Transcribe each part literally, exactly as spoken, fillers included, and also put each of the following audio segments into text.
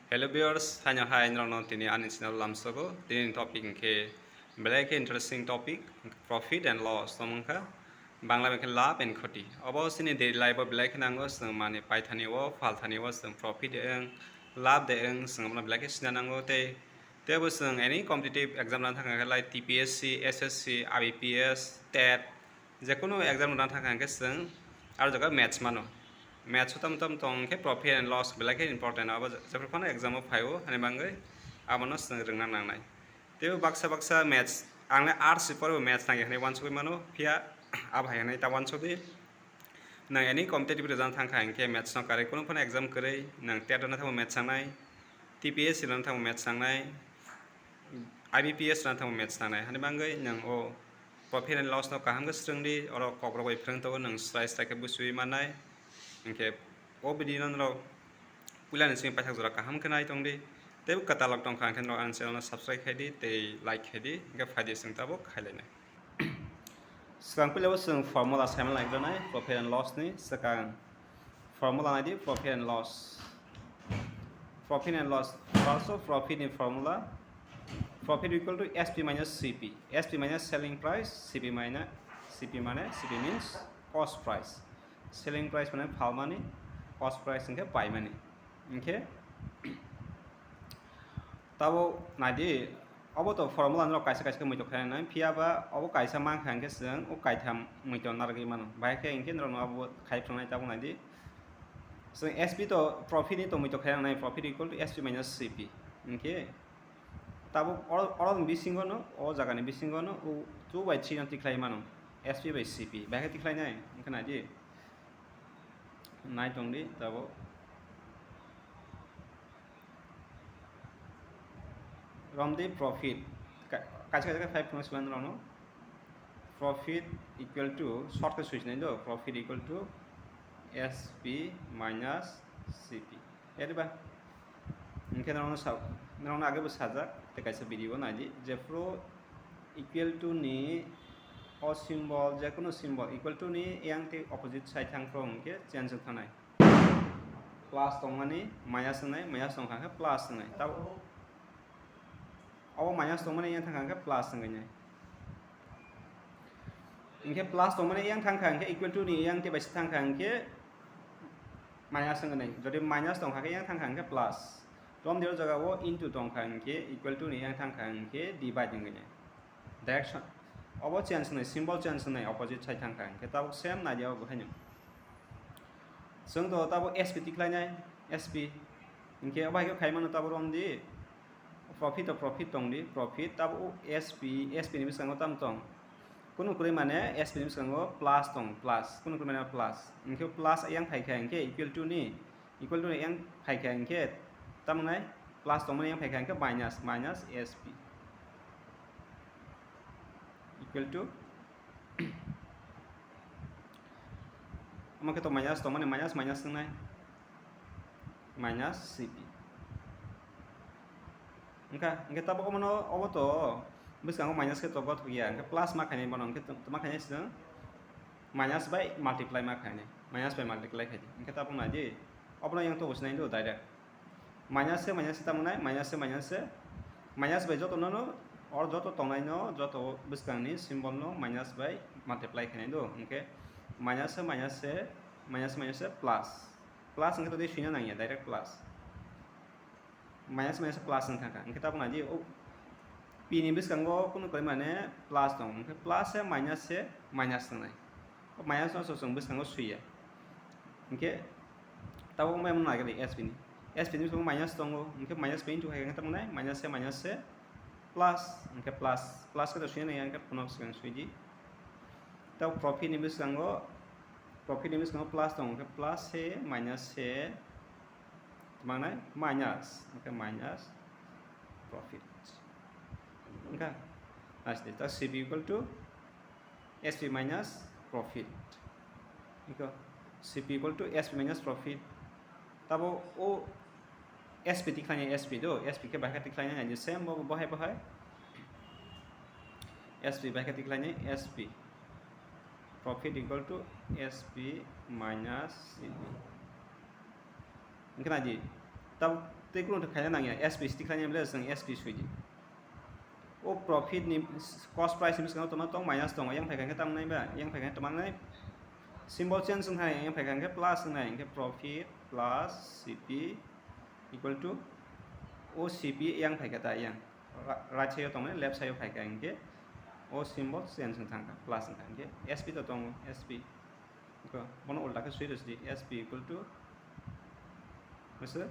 Hello viewers, haino hai norokno tini ani channel lamsogo. Tini topic hwnkhe belai khe interesting topic, profit and loss tong wngkha. Bangla bai khe lab and khoti. Obo chini daily life o belai khe nango, chwng mani paithani o, phalthani o chwng profit de wng, lab de wng, chwng abono belai khe sina nango tei teibo chwng any competitive exam rwna thangkha khe like T P S C, S S C, I B P S, tet, jekunu exam rwna thangkha hwnkhe chwng aro jaga maths mano. Maths o tamo tamo tong khe profit and loss belai khe important abo jephru phano exam o phaio hani bangwi abono chwng rwngna nangnai. Teibo baksa baksa maths ang le arts ni porebo maths nangya hinwi uansugwi mano phiya abo hai hinwi ta uansukdi. Nwng any competitive rwjak thangkha hinkhe maths no karwi kunu phano exam kwrwi nwng tet rwna thangbo maths nangnai, T P S C rwna thangbo maths nangnai, I B P S rwna thangbo maths nangnai. Hani bangwi nwng o profit and loss no kaham khe swrwngdi, oro kokrok bai phwrwng tongo nwng srai srai khe buchiwi mannai. Hinkhe o video no norok puilani simi paithak jora kaham khe nai tongdi. Tei kwtalok tongkha hinkhe norok ani channel no subscribe khaidi tei like khaidi, hinkhe phaidi chwng tabuk khailainai. Swkang puila o chwng formula saimani naibrwnai profit and loss ni swkang formula naidi profit and loss. Profit and loss. First of profit ni formula, profit equal to S P minus C P. S P minus selling price, C P minus, C P mane, C P means cost price. Selling price mane phalmani, cost price hwnkhe paimani. Hinkhe tabo naidi, obo to formula norok kaisa kaisa khe muitok khainai, phiya ba obo kaisa mankha hinkhe chwng o kaitham muitok narwgwi mano. Bahai khe hinkhe norokno abo khai phrwngnai tabo naidi. Chwng S P to profit ni to muitok khainai, profit equal to S P minus C P. Hinkhe tabuk oro, oroni bisingo no, o jagani bisingo no o two by three no tikhlai mano, S P by C P. Bahai khe tikhlainai, hinkhe naidi. Nai tongdi tabuk. Romdi profit. Ka-, kaisa kaisa khe five points man rono. Profit equal to, short khe swijnai do, profit equal to S P minus C P. Yari ba? Hinkhe norokno sa-, norokno age bo sajak, tei kaisa video o naidi. Jephru equal to ni o symbol, jekunu symbol equal to ni yang tei opposite side thang phro hinkhe change wng thanai. Plus tongmani minus wngnai, minus tongkha khe plus wngnai. Tab-, obo minus tongmani yang thangkha khe plus wngwi nai. Hinkhe plus tongmani yang thangkha hinkhe equal to ni yang tei bai se thangkha hinkhe minus wngwi nai. Jodi minus tongkha khe yang thangkha hinkhe plus. Tom dero jaga o into tongkha hinkhe equal to ni yang thangkha hinkhe divide wngwi nai. Direction. Obo change wngnai, symbol change wngnai, opposite side thangkha hinkhe tabuk same naidi obo haino. Chwng to tabuk S P tikhlainai, S P. Hinkhe obo hai khe khaimano tabuk romdi. Profit to profit tongdi, profit. Tabuk S P, S P ni bwskango tamo tong? Kunu kwrwi mane S P ni bwskango plus tong, plus. Kunu kwrwi mane plus. Hinkhe plus yang phaikha hinkhe equal to ni, equal to ni yang phaikha hinkhe tamo wngnai plus tongmani yang phaikha hinkhe minus, minus S P. Equal to, omo khe to minus tongmani minus, minus wngnai. Minus C P. Wngkha, hinkhe tabuk omono, obo to bwskango minus khe to gothok ya, hinkhe plus ma khainai bono, hinkhe to, to ma khainai chwng minus bai multiply ma khainai, minus bai multiply khaidi. Hinkhe tabuk naidi, obono yang to bo sinai do direct. Minus se, minus se tamo nai, minus se, minus se, minus bai joto no, no, or joto tongnai no, joto bwskangni symbol no minus bai multiply khainai do, hinkhe minus se, minus se, minus, minus se, plus. Plus hwnkhe todi swina nangya, direct plus. Minus minus plus wng thangkha. Hwnkhe tabuk naidi, o P ni bwskango kunu kwrwi mane plus tong. Hwnkhe plus se minus se minus wngnai. O minus no chwng bwskango swiya. Hwnkhe tabuk wngmano naikhe S P ni. S P ni bwskango minus tongo. Hwnkhe minus bai into khai khe tabuk nai minus se minus se plus. Hwnkhe plus. Plus khe to swina nangya, hwnkhe phano swkang swidi. Tabuk profit ni bwskango, profit ni bwskango plus tongo, hwnkhe plus se minus se. Tma wngnai? Minus. Hwnkhe minus profit. Wngkha? Naisidi, ta C P equal to S P minus profit. Iko, C P equal to S P minus profit. Tabo o S P tikhlainai, S P do, S P khe bahai khe tikhlainai, the same bo, bo hai, bo hai. S P bahai khe tikhlainai, S P. Profit equal to S P minus C P. Wngkha naidi, tab-, Tei kunu khaina nangya, S P stick khlaina bele chwng S P sui di. O profit ni cost price ni bwskango tongma tong minus tongo, yang phaikha khe tamo nai ba, yang phaikha tamo nai. Symbol change wng thai, yang phaikha khe plus wng nai, hwnkhe profit plus C P equal to O C P yang phaikha ta yang. Ra-, right side o tongmani left side o phaikha hwnkhe o symbol change wng thangkha, plus wng thangkha, hwnkhe S P to tongo, S P. Bono ulta khe sui rwsdi, S P equal to mase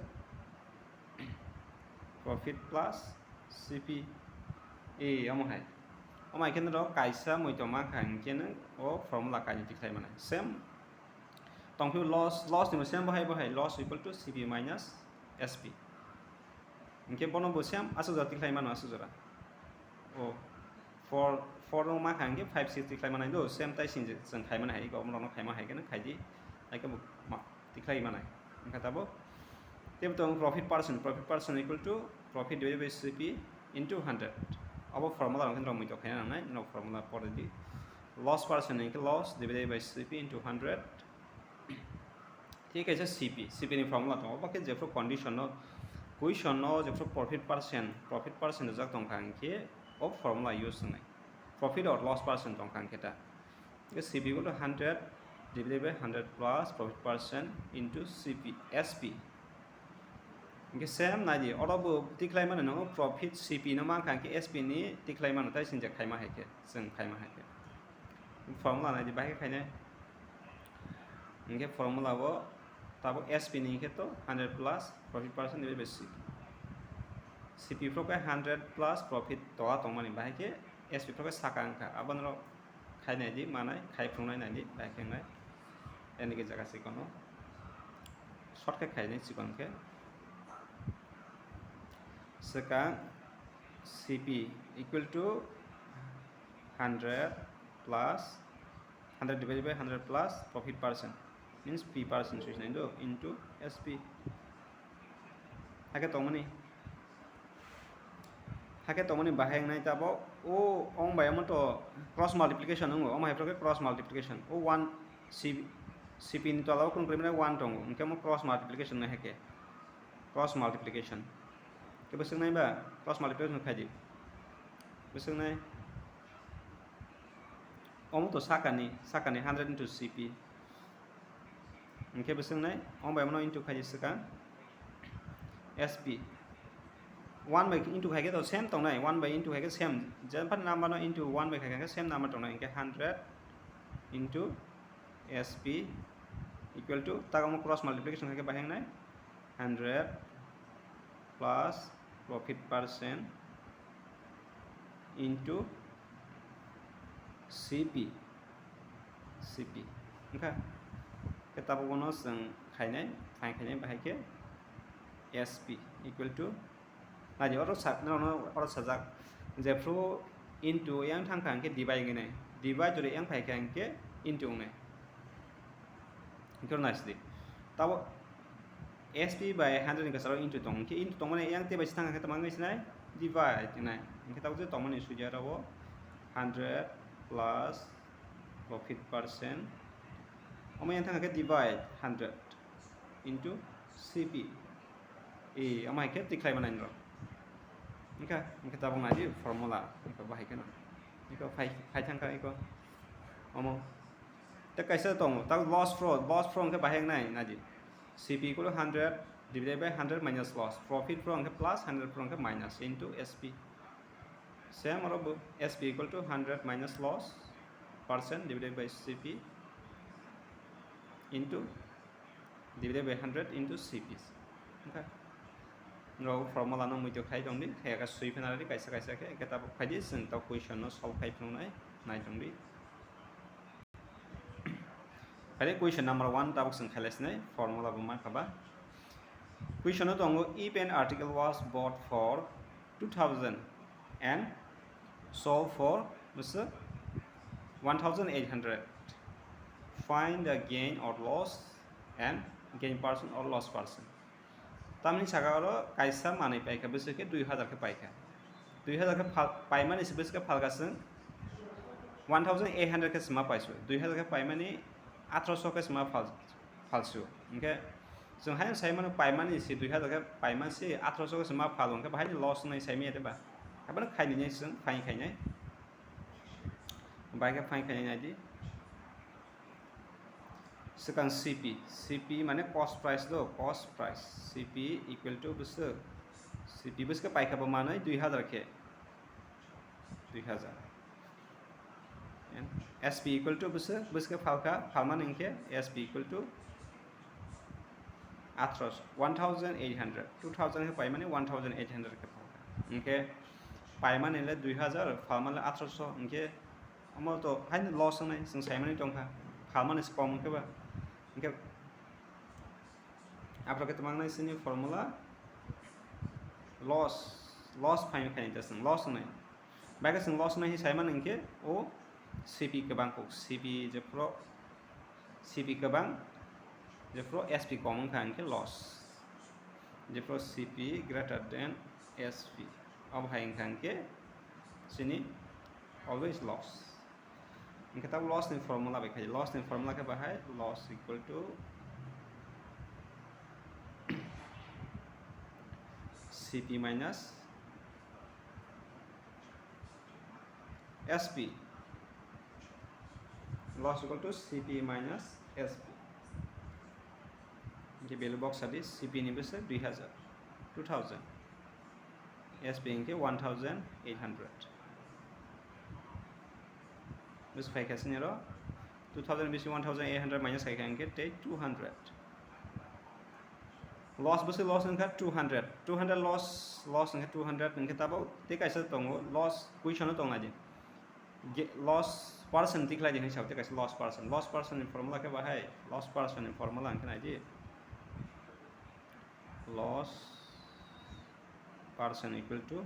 profit plus C P. E, omo hai. Omo hai khe norok kaisa muitu mankha hwnkhe nw o formula kainwi tikhlai mano. Same tongphio loss, loss ni bo same bahai bahai, loss equal to C P minus S P. Hwnkhe bono bo same aswk jora tikhlai mano, aswk jora. O four, four no ma kha hwnkhe five, six tikhlai mano, do same tai sing je chwng khai mano hai, omo rok no khai ma hai khe nw khai di, hai khe bo ma tikhlai mano. Wngkha tabo tebo tong profit percent, profit percent equal to profit divided by C P into hundred. Abo formula rok khe norok muitu khaina nangnai, norok formula pore di. Loss percent hwnkhe loss divided by C P into hundred. Thik kaisa C P, C P ni formula tongo. Obo khe jephru condition no, question no jephru profit percent, profit percent rijak tongkha hwnkhe o formula use wngnai. Profit or loss percent tongkha hwnkhe ta. Hwnkhe C P equal to hundred divided by hundred plus profit percent into C P, S P. Hwnkhe same nai di, oro bo tikhlai mano, nongo profit C P no mankha hwnkhe S P ni tikhlai mano, tai sinjak khaima hai khe, chwng khaima hai khe. Formula nai di, bahai khe khainai. Hwnkhe formula o tabuk S P ni hwnkhe to hundred plus profit percent divided by C P. C P phro khe hundred plus profit tola tongmani, bahai khe S P phro khe saka wngkha. Abono khai nai di, manai, khai phungnai nai di, bahai khe wngnai. Ani khe jaga chikon o short khe khainai chikon khe. Swkang C P equal to hundred plus hundred divided by hundred plus profit percent means P percent sui nai do into S P. Hakhe tongmani, hakhe tongmani bahai wngnai tabo o ong bai omo to cross multiplication wngo, omo hai phro khe cross multiplication. O one C P, C P ni tola o kunu kwrwi mani one tongo, hwnkhe omo cross multiplication wngnai hakhe cross multiplication. Khe bwswk nai ba cross multiplication khai di. Bwswk nai omo to sakani, sakani hundred into C P. Hwnkhe bwswk nai, omo bai mano into khai di swkang S P. One bai into khai khe to same tongnai, one bai into khai khe same. Jephar number no into one bai khai khe same number tongnai, hwnkhe hundred into S P equal to, tak omo cross multiplication khai khe bahai wngnai, hundred plus profit percent into C P, C P. Wngkha khe tabuk bono chwng khainai, phain khainai, bahai khe S P equal to, nai di, oro sa-, norokno oro sajak, jephru into yang thang kha hwnkhe divide wngnai, divide jora yang phai kha hwnkhe into wngnai. Hwnkhe oro naisidi. Tabo S P bai hundred ni kwcharo into tong, hwnkhe into tongmani yang tei bai se thang kha khe tamo wngwi sinai divide wngnai. Hwnkhe tabuk je tongmani suiya oro hundred plus profit percent. Omo yang thang kha khe divide hundred into C P. E, omo hai khe tikhlai mano nai norok. Wngkha, wngkha tabuk nai di formula, wngkha bahai kheno. Iko phai, phai thang kha iko. Omo. Tei kaisa tongo, tabuk loss phro, loss phro wngkha bahai wngnai, nai di. C P equal to hundred divided by hundred minus loss. Profit phro wngkha plus, hundred phro wngkha minus into S P. Same oro bo S P equal to hundred minus loss percent divided by C P into divided by hundred into C P. Wngkha. Norok formula no muitu khai tong di, khai kha sui phana di kaisa kaisa khe, khe tabuk khai di, chwng tok question no solve khai phunuknai, nai tong di. Khai di question number one tabuk chwng khailai sinai, formula bo ma kha ba. Question no tongo, if an article was bought for two thousand and sold for, masa, one thousand eight hundred. Find the gain or loss and gain percent or loss percent. Tamni saka oro kaisa manwi paikha, bwswk khe dui hazar khe paikha. Dui hazar khe phal-, paimani se bwswk khe phalka chwng one thousand eight hundred khe sima paisu. Dui hazar khe paimani athroso khe sima phal-, phalsu. Hwnkhe Chwng haino sai mano paimani si dui hazar khe paimani si athroso khe chwng ma phal hwnkhe bahai ni loss wngnai sai manya de ba. Haibano khainai chwng fine khainai. Bai khe fine khainai naidi. Swkang C P, C P mane cost price do, cost price. C P equal to bwswk, C P bwswk paikha bo manwi dui hazar khe. Dui hazar. And S P equal to bwswk, bwswk phalkha, phalmani hwnkhe S P equal to athroso, one thousand eight hundred, two thousand khe paimani one thousand eight hundred khe phalkha. Hwnkhe paimani le dui hazar, phalmani le athroso, hwnkhe omo to haino loss wngnai, chwng saimani tongkha, phalmani se kom hwnkhe ba. Hwnkhe aphro khe twmangnai chini formula loss, loss phaimani khaini ta chwng loss wngnai. Bai khe chwng loss wngnai hinwi saimani hwnkhe o C P kwbang kok, C P jephuru C P kwbang, jephuru S P kom wngkha hwnkhe loss. Jephuru C P greater than S P, obo hai wngkha hwnkhe chini always loss. Hwnkhe tabuk loss ni formula bai khai, loss ni formula khe bahai loss equal to C P minus S P, loss equal to C P minus S P. Hwnkhe value box sadi, C P ni bwswk dui hazar, two thousand, S P hwnkhe one thousand eight hundred. Bwswk phaikha chini oro two thousand bisi one thousand eight hundred minus khaikha hwnkhe tei two hundred. Loss bwswk loss wngkha two hundred, two hundred loss, loss wngkha two hundred, hwnkhe tabuk tei kaisa tongo, loss question o tong naidi. Ge-, loss percent tikhlai di hinwi sao, tei kaisa loss percent, loss percent ni formula khe bahai, loss percent ni formula hwnkhe naidi. Loss percent equal to,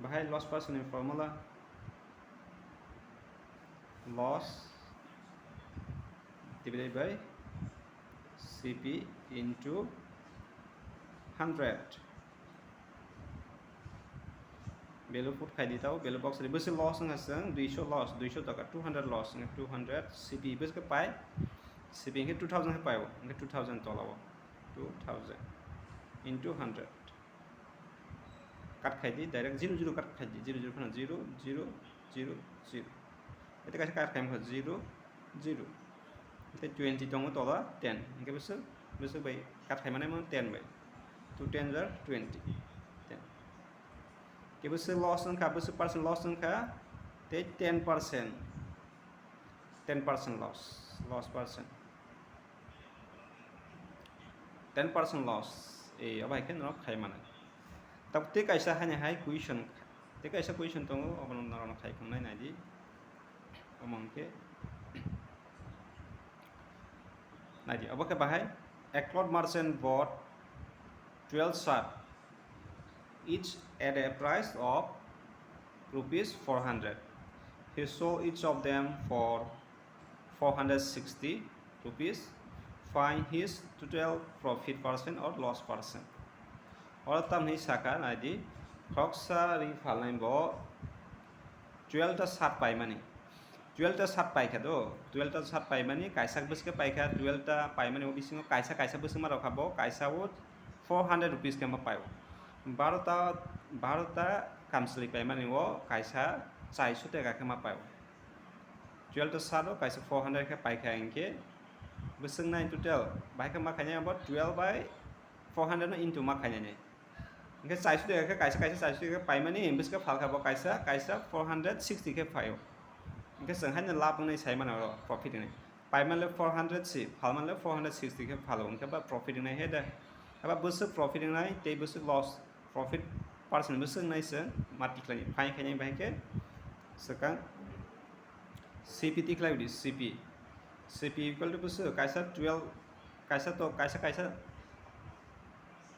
bahai loss percent ni formula, loss divided by C P into hundred. Value put khai di tao, value box ri bwswk loss wngkha chwng duiso loss, duiso taka, two hundred loss wngkha, two hundred C P bwswk khe pai, C P hwnkhe two thousand khe pai o, hwnkhe two thousand tola o, two thousand into hundred. Cut khai di, direct zero zero cut khai di, zero zero phano zero, zero, zero, zero. Ete kaisa cut khai mankha zero, zero. Tei twenty tongo tola ten. Hwnkhe bwswk, bwswk bai cut khai manai mano ten bai. Two ten are twenty. Ten. Khe bwswk loss wngkha, bwswk percent loss wngkha, tei ten percent. Ten percent loss, loss percent. Ten percent loss, eh, obo hai khe norok khai mano. Tabuk tei kaisa haini hai question, tei kaisa question tongo, obono norokno khai phungnai naidi. Omo hwnkhe naidi, obo khe bahai, a cloth merchant bought twelve shirt, each at a price of rupees four hundred. He sold each of them for four hundred sixty rupees. Find his total profit percent or loss percent. Oro tamni saka naidi, khoroksa ri phalnai bo twelve ta shirt paimani. Twelve ta shirt paikha do, twelve ta shirt paimani kaisa bwswk paikha, twelve ta paimani o bisingo kaisa kaisa bwswk ma rokha bo, kaisa o four hundred rupees khe ma paio. Baro ta, baro ta kamchwlwi paimani o kaisa chaiso teka khe ma paio. Twelve ta shirt o kaisa four hundred khe paikha hwnkhe bwswk nai total bahai khe ma khainai abo twelve by four hundred no into ma khainai. Hwnkhe chaiso teka khe kaisa kaisa chaiso teka khe paimani, bwswk khe phalkha bo kaisa, kaisa four hundred sixty khe phaio. Hwnkhe chwng haino lab wngnai sai mano oro, profit wngnai. Paimani le four hundred si, phalmani le four hundred sixty khe phalo, hwnkhe ba profit wngnai he de. Aba bwswk profit wngnai tei bwswk loss, profit percent bwswk wngnai chwng ma tikhlai ni. Fine khainai bahai khe swkang C P tikhlai di, C P. C P equal to bwswk kaisa twelve, kaisa to, kaisa, kaisa,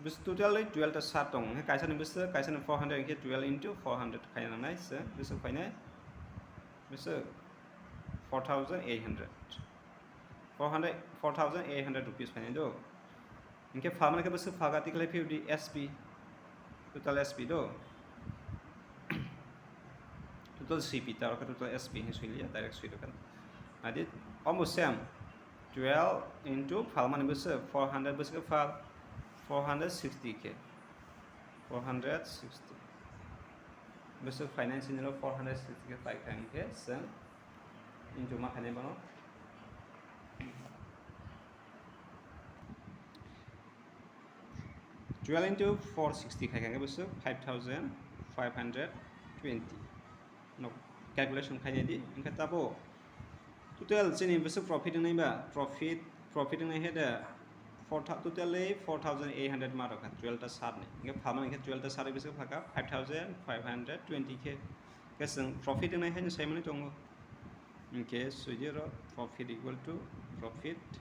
bwswk total twelve ta shirt tongo, hwnkhe kaisa ni bwswk, kaisa ni four hundred, hwnkhe twelve into four hundred khaina nangnai se, bwswk phainai, bwswk four thousand eight hundred, four hundred, four thousand eight hundred rupees phainai do. Hwnkhe phalmani khe bwswk phalkha tikhlai phiyodi S P, total S P do. Total C P, ta oro khe total S P hinwi swi liya, direct swi rwkha. Naidi, omo same. Twelve into phalmani bwswk four hundred, bwswk phal four hundred sixty khe, four hundred sixty. Bwswk phainai sini rok four hundred sixty khe paikha, hinkhe chwng into ma khainai bono. Twelve into four sixty khai kha, hinkhe bwswk five thousand five hundred twenty. No, calculation khainai di, hinkhe tabo total chini bwswk profit wngnai ba, profit, profit wngnai khe de four thou-, totally four thousand eight hundred ma rwkha twelve ta sat ni. Hinkhe phalmani khe twelve ta sat ni bwswk phakha five thousand five hundred twenty khe. Hinkhe chwng profit wngnai khe saimani tongo. Hinkhe swijiro profit equal to profit.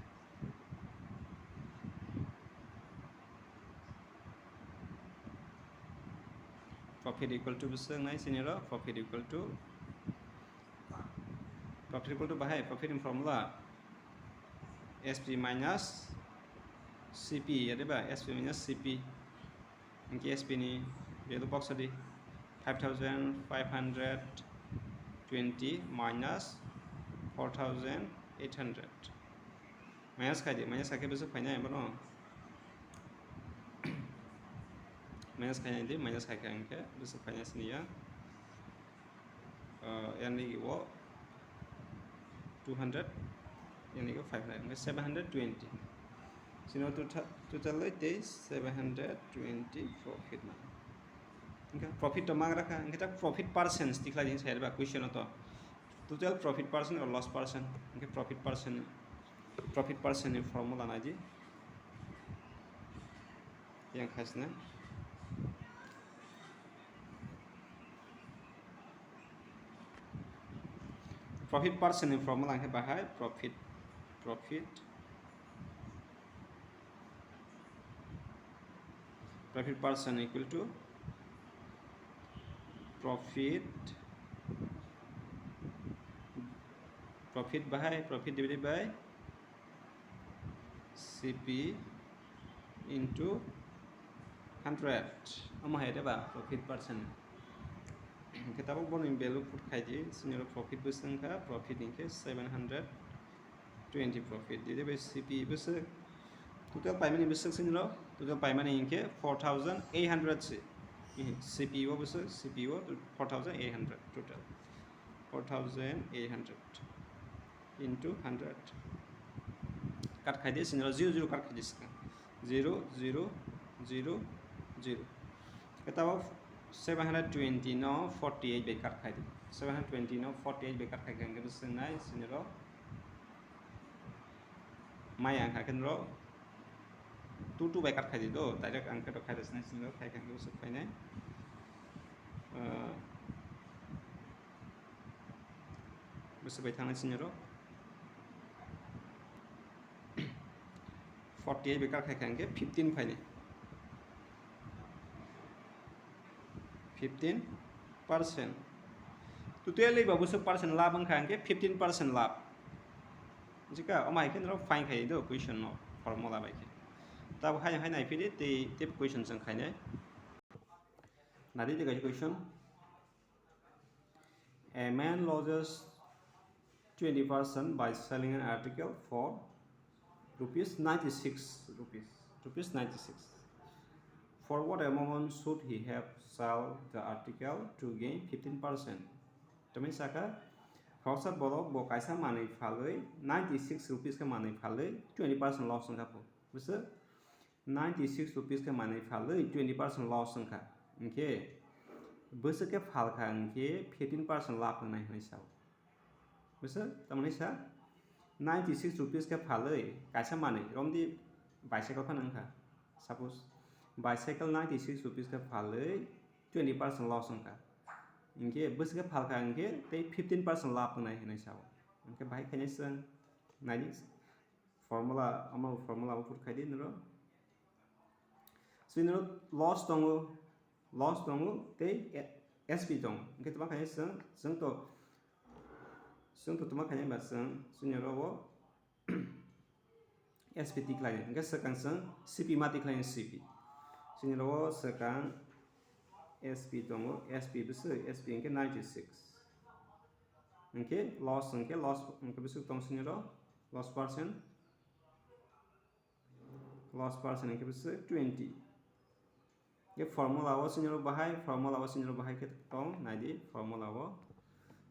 Profit equal to bwswk wngnai chini rok, profit equal to, profit equal to bahai, profit ni formula S P minus C P, ya de ba? S P minus C P. Hinkhe S P ni value box adi five thousand five hundred twenty minus four thousand eight hundred. Minus khai di, minus khai khe bwswk phainai bono. Minus khainai di, minus khai khe hinkhe bwswk phainai sini ya. Uh, yani o two hundred, yani o five hundred, hinkhe seven hundred twenty. Sino total, total oi tei seven hundred twenty profit na. Hinkhe profit to magra kha, hinkhe ta profit percent tikhlai din sai ba question o to. Total profit percent or loss percent, hinkhe profit percent, profit percent ni formula nai di. Yang khasna. Profit percent ni formula hinkhe bahai profit, profit, profit percent equal to profit, profit bahai profit divided by C P into hundred. Omo hai de ba profit percent. Hinkhe tabuk boni value put khai di, sini rok profit bwswk wngkha, profit hinkhe seven hundred twenty profit. Divided by C P bwswk, total paimani bwswk sini rok, total paimani hinkhe four thousand eight hundred se. C P o bwswk, C P o four thousand eight hundred total. Four thousand eight hundred into hundred. Cut khai di, sini rok zero zero cut khai di swkang. Zero, zero, zero, zero. Khe tabuk seven hundred twenty no forty eight bai cut khai di. Seven hundred twenty no forty eight bai cut khai khe hinkhe bwswk wngnai sini rok. Maya wngkha khe norok two two bai cut khai di do, direct ang khe to khai rwsnai sini rok khai khe hinkhe bwswk phainai. Uh, Bwswk bai thangnai sini rok. Forty eight bai cut khai kha hinkhe fifteen phainai. Fifteen percent. Totally ba bwswk percent lab wngkha hinkhe fifteen percent lab. Jika omo hai khe norok fine khai do question no formula bai khe. Tabuk hai hai nai phidi tei tei question chwng khainai. Nadi tei kaisa question. A man loses twenty percent by selling an article for rupees ninety-six, rupees, rupees ninety-six. For what amount should he have sold the article to gain fifteen percent? Tamni saka, khoroksa borok bo kaisa manwi phalwi ninety-six rupees khe manwi phalwi twenty percent loss wngkha pho. Bwswk ninety-six rupees khe manwi phalwi twenty percent loss wngkha. Hinkhe bwswk khe phalkha hinkhe fifteen percent lab wngnai hinwi sao. Bwswk tamoni sa ninety-six rupees khe phalwi kaisa manwi romdi bicycle phano wngkha. Suppose bicycle ninety-six rupees khe phalwi twenty percent loss wngkha. Hinkhe bwswk khe phalkha hinkhe tei fifteen percent lab wngnai hinwi sao. Hinkhe bahai khainai chwng naidi. Formula, omo formula bo put khai di noro. Chini rok loss tongo, loss tongo tei S P tongo. Hinkhe tamo khai chwng, chwng to, chwng to tamo khai ba chwng, chini rok bo S P tikhlai. Hinkhe swkang chwng C P ma tikhlai C P. Chini rok swkang S P tongo, S P bwswk, S P hinkhe ninety six. Hinkhe loss, hinkhe loss, hinkhe bwswk tong sini rok, loss percent, Loss percent hwnkhe bwswk twenty. Hwnkhe formula o sini rok bahai, formula o sini rok bahai khe tong nai di formula o.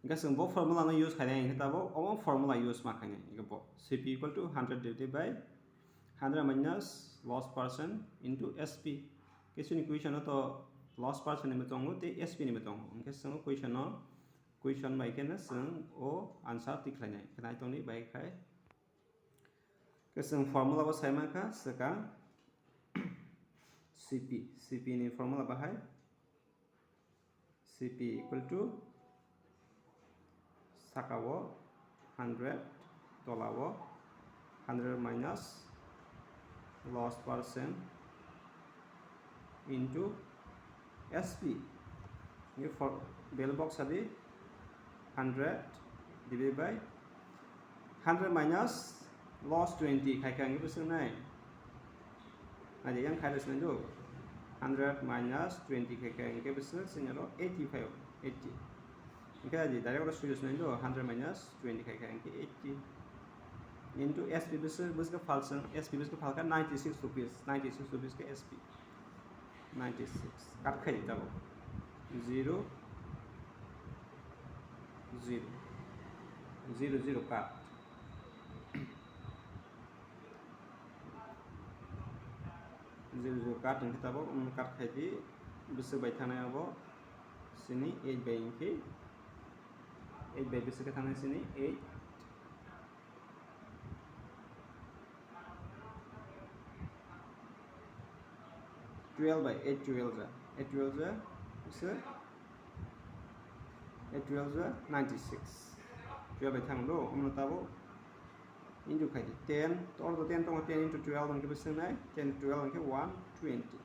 Hwnkhe chwng bo formula no use khainai hwnkhe tabuk omo formula use ma khainai. Hwnkhe bo C P equal to hundred divided by hundred minus loss percent into S P. Hwnkhe chini question o to loss percent ni bo tongo tei S P ni bo tongo. Hwnkhe chwng o question o, question bai khe no chwng o answer twi khlainai. Hwnkhe nai tong di bai khai. Hwnkhe chwng formula bo sai mankha swkang C P, C P ni formula bahai C P equal to saka o hundred, tola o hundred minus loss percent into S P. Hwnkhe for bell box sadi hundred divided by hundred minus loss twenty khai kha hwnkhe bwswk nai. Nai di yang khai rwsnai do. Hundred minus twenty khai kha hwnkhe bwswk sini aro eighty phai o, eighty. Hwnkhe nai di direct oro sui rwsnai do, hundred minus twenty khai kha hwnkhe eighty. Into S P bwswk, bwswk phalswng, S P bwswk phalkha ninety six rupees, ninety six rupees khe S P. Ninety six. Kat khai di tabuk. Zero, zero. Zero, zero kat. Zero, zero kat hwnkhe tabuk, um, kat khai di. Bwswk bai thangnai abo. Sini eight bai hwnkhe. Eight bai bwswk khe thangnai sini eight. Twelve by eight twelve ja, eight twelve ja, bwswk eight twelve ja ninety six. Twelve bai thang do, omono tabuk into khai di ten, to oro ten tongo, ten into twelve hwnkhe bwswk nai, ten twelve hwnkhe one twenty.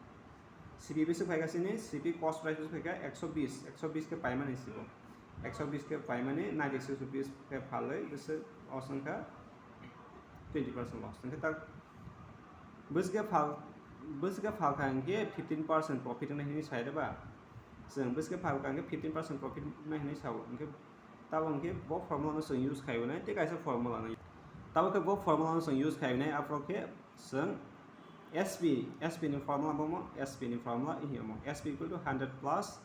C P bwswk phaikha sini, C P cost price bwswk phaikha ekso bis, ekso bis khe paimani sibo. Ekso bis khe paimani ninety six rupees khe phalwi bwswk os wngkha twenty percent loss. Hwnkhe tak bwswk khe phal, bwswk khe phalkha hwnkhe fifteen percent profit wngnai hinwi sai rwba. Chwng bwswk khe phalkha hwnkhe fifteen percent profit wngnai hinwi sao. Hwnkhe tabo hwnkhe bo formula no chwng use khai wnai, tei kaisa formula no. Tabo khe bo formula no chwng use khai wnai, aphuru khe chwng S P, S P ni formula bomo, S P ni formula ihi omo, S P equal to hundred plus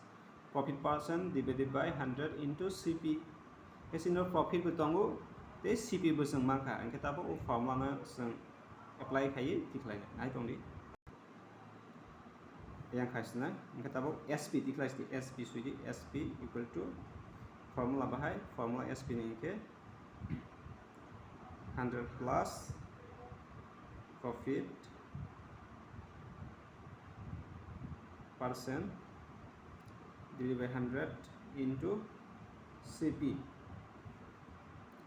profit percent divided by hundred into C P. Hwnkhe sini profit bo tongo, tei C P bo chwng mankha, hwnkhe tabuk o formula no chwng apply khaiwi tikhlai nai tongdi. Yang khai sinai, hwnkhe tabuk S P tikhlai sidi, S P suidi, S P equal to formula bahai, formula S P ni hwnkhe hundred plus profit percent divided by hundred into C P.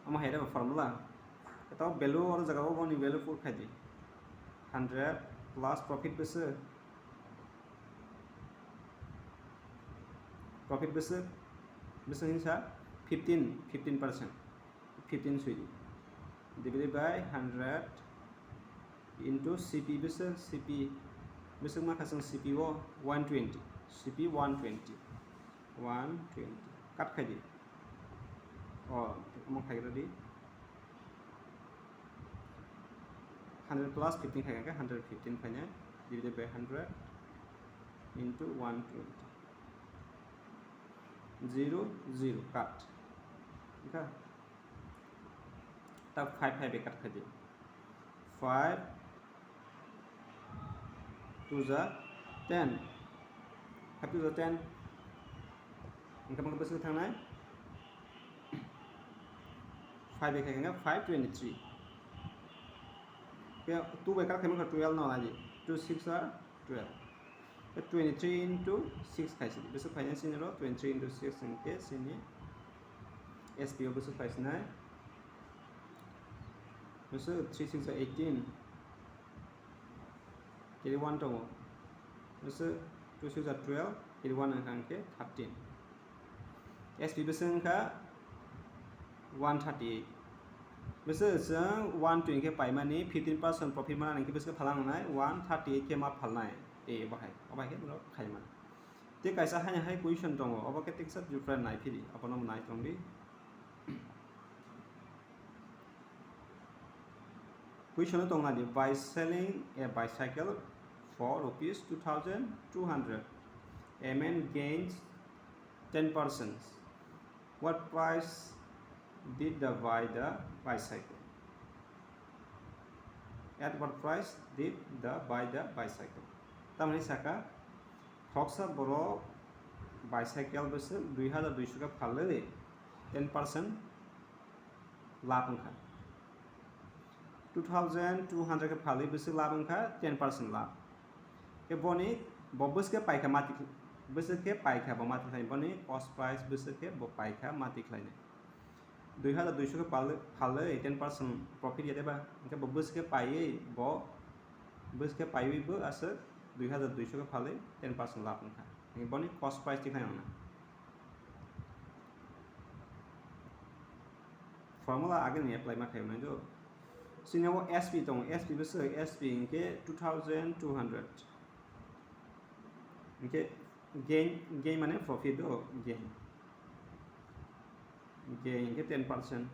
Omo hai rw formula. Tao value oro jaga o boni value put khai di. Hundred plus profit bwswk. Profit bwswk, bwswk hinsa fifteen, fifteen percent. Fifteen sui di. Divided by hundred into C P bwswk, C P bwswk ma kha chwng C P o one twenty. C P one twenty. One twenty. Kat khai di. O, omo khai rw di. Hundred plus fifteen khai kha, hundred fifteen phainai. Divided by hundred into one twenty. Zero, zero, kat. Wngkha? Tak five, five bai kat khai di. Five two ja ten. Five two ja ten. Wngkha bwswk thangnai? Five bai khai kha five twenty-three. Two bai kat khai mankha twelve no nai di. Two six are twelve. Twenty-three into six khai sidi. Bwswk phainai sini ro twenty-three into six hwnkhe sini S P o bwswk phai sinai. Bwswk three six are eighteen. Carry one tongo. Bwswk two six are twelve, carry one wngkha hwnkhe thirteen. S P bwswk wngkha one thirty eight. Bwswk chwng one twenty khe paimani fifteen percent profit mana hwnkhe bwswk phalang nai one thirty eight khe ma phalnai. Tei bahai, bahai khe norok khaima. Tei kaisa haino hai question tongo, obo khe teksa different nai phiri, abono nai tongdi. Question tong nadi, by selling a bicycle for rupees two thousand two hundred, a man gains ten percent. What price did the buy the bicycle? At what price did the buy the bicycle? Tamni saka, khoroksa borok bicycle bwswk dui hazar duiso khe phalwi ten percent lab wngkha. Two thousand two hundred khe phalwi bwswk lab wngkha ten percent lab. Khe boni bo bwswk khe paikha mati, bwswk khe paikha bo mati khlai, boni cost price bwswk khe bo paikha mati khlainai. Dui hazar duiso khe phalwi, phalwi ten percent profit ya deba, hwnkhe bo bwswk khe paiwi bo, bwswk khe paiwi bo aswk dui hazar duiso khe phalwi ten percent lab wngkha. Hwnkhe boni cost price tikhlai nangna. Formula agini apply ma khaio nai do. Sini o S P tongo, S P bwswk, S P hwnkhe two thousand two hundred. Hwnkhe gain, gain mane profit o gain. Gain hwnkhe ten percent.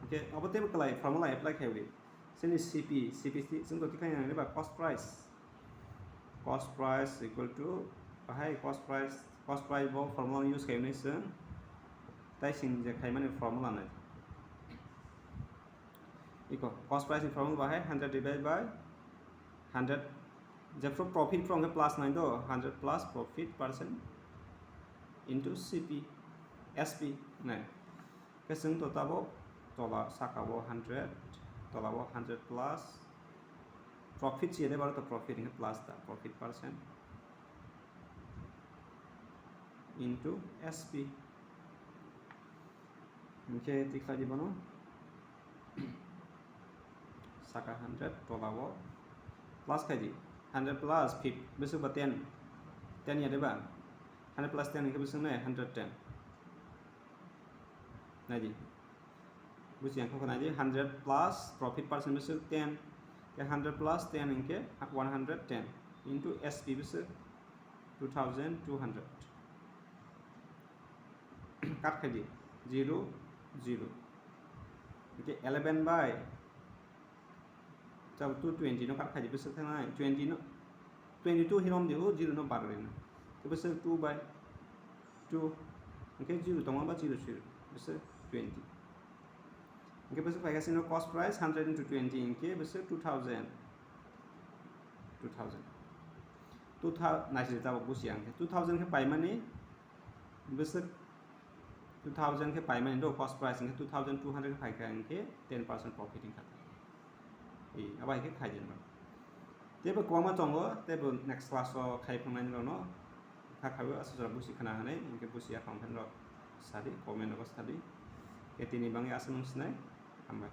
Hwnkhe abo teibo kwlai formula apply khaio di. Sini C P, C P si, chwng to tikhlai nang ba cost price. Cost price equal to, bahai cost price, cost price bo formula use khaimani chwng, tai sing je khaimani formula nai. Iko cost price ni formula bahai hundred divided by hundred, jephru profit phru hwnkhe plus nai do, hundred plus profit percent into C P, S P nai. Khe chwng to tabok tola saka o hundred, tola o hundred plus profit si de baro to profit hwnkhe plus da profit percent into S P. Hwnkhe tikhlai di bono saka hundred tola o plus khai di, hundred plus fifty bwswk ba ten, ten ya de ba, hundred plus ten hwnkhe bwswk nai hundred ten. Naidi. Busi ang kok naidi, hundred plus profit percent bwswk ten. Ke hundred plus ten hwnkhe one hundred ten into S P bwswk two thousand two hundred. Cut khai di, zero, zero. Hwnkhe eleven by Chao two twenty no kat khaidi bwswk thangna twenty no, twenty two hirom di o zero no bar rina. Ke bwswk two by two. Hwnkhe zero tongma ba zero sir bwswk twenty. Hwnkhe bwswk phaikha sino cost price hundred into twenty hwnkhe bwswk two thousand. Two thousand. Two thousand naisir tabok busi ang khe two thousand khe paimani bwswk two thousand khe paimani do cost price hwnkhe two thousand two hundred khe phaikha hwnkhe ten percent profit wngkha. Ei, abo hai khe khaijak rok. Teibo kwbangma tongo, teibo next class o khai phungnai rokno kha khaio aswk jora busi khna hwnwi, hwnkhe busi yaphang phan rok sadi, comment rogo sadi. Khe tini bangwi aswk nung sinai, hambai.